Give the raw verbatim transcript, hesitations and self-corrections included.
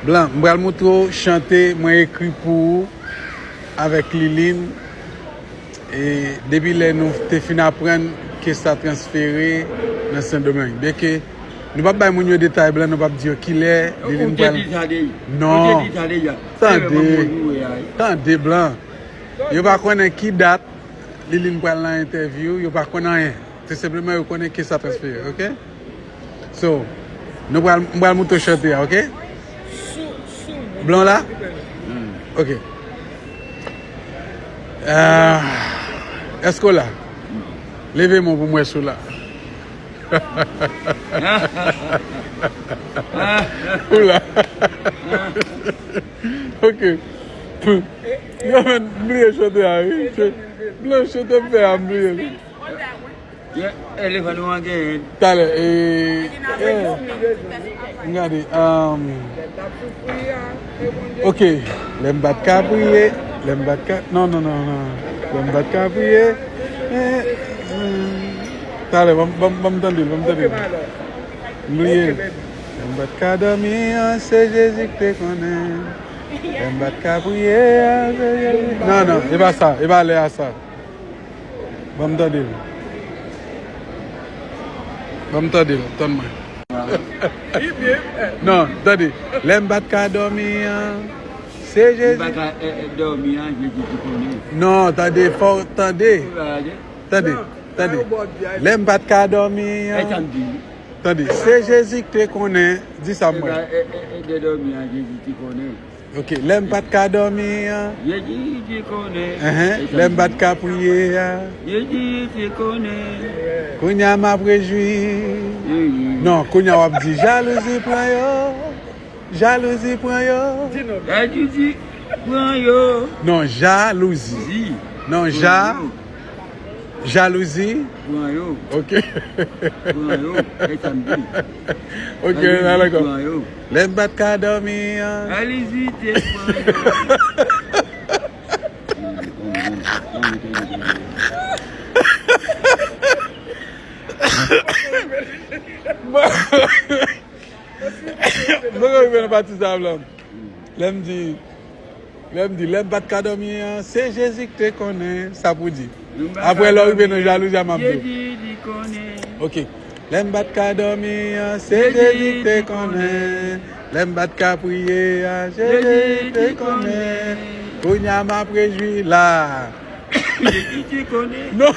Blan, m pral moutre w chante mwen ekri pou ou avèk Liline. E depi lè nou te fin aprann ke sa transfere nan Sendomeng. Byenke nou p ap bay moun yo detay, Blan, nou p ap di yo kilè Liline pral. Ou te di sa deja. Non. Ou te di sa deja. Tande. Tande, Blan. Yo pa konnen ki dat Liline pral nan entèvyou, yo pa konn anyen. Tou senpleman, yo konnen ke sa transfere, oke? So, nou pral, m pral moutre w chante a, oke? Blan la? Oke. Ah, èske w la? Leve men w pou m wè si w la. Ou la? Oke. Yo, men, m bliye chante a, wi. Blan, chante m fè a, m bliye l. Yeah, elephant one again. Talè, e, e, m gade, um, ok, lè m pa t ka priye, lè m pa t ka, non, non, non, non, lè m pa t ka priye, e, e, talè, ban m, ban m, ban m tande l, ban m tande l. M bliye l. Lè m pa t ka dòmi an, se Jezi k te konnen. Lè m pa t ka priye an, se Jezi. Non, non, e pa sa, e pa lè a sa. Ban m tande l. Ban m tande l, tann mwen. Non, tande. Lè m pa t ka dòmi an, se Jezi. M pa ka, eh, eh, dòmi an, Jezi ki konnen. Non, tande, fò w tande. Tande, tande. Lè m pa t ka dòmi an. Tande, se Jezi k te konnen. Di sa mwen. E, e, e, de dòmi an, Jezi ki konnen. Ok, lè m pa t ka dòmi an. Jezi ki konnen. Enhen, lè m pa t ka priye an. Jezi ki konnen. Kounye a m ap rejwi. Non, kounye a w ap di, jalouzi pran yo. Jalouzi pran yo. Jalouzi pran yo. Non, jalouzi. Non, ja. Jalouzi. Pran yo. Ok. Pran yo. E sa m di. Ok, la, dakò. Pran yo. Lè m pa t ka dòmi an. Jalouzi te pran yo. Mwen rive nan pati sa a, Blan. Lè m di, lè m di, lè m pa t ka dòmi an, se Jezi k te konnen sa pou di. Apre, lè w rive nan jalouzi a, m ap di w. Ok. Lè m pa t ka dòmi an, se Jezi k te konnen. Lè m pa t ka priye an, se Jezi k te konnen. Kounye a, m ap rejwi la. Jezi ki konnen. Non.